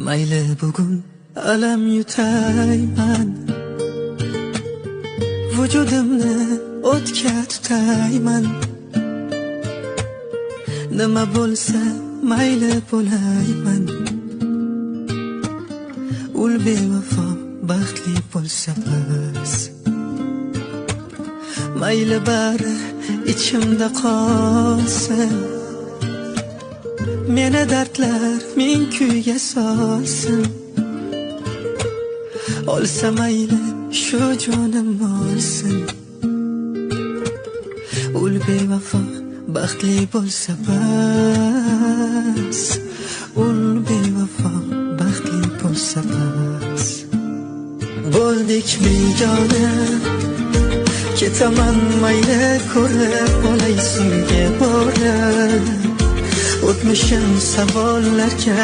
Mayli, bugun alam yutayman, vujudimni o'tga tutayman. Nima bo'lsa, mayli, bo'layman. Ul bevafo baxtli bo'lsa bas. Mayli, bari ichimda qolsin, meni dardlar ming kuyga solsin. Olsa mayli, shu jonim olsin. Ul bevafo baxtli bo'lsa bas. Ul bevafo baxtli bo'lsa bas. Bo'ldik begona, ketaman, mayli, ko'rib olay so'nggi bora. O'tmishim savollarga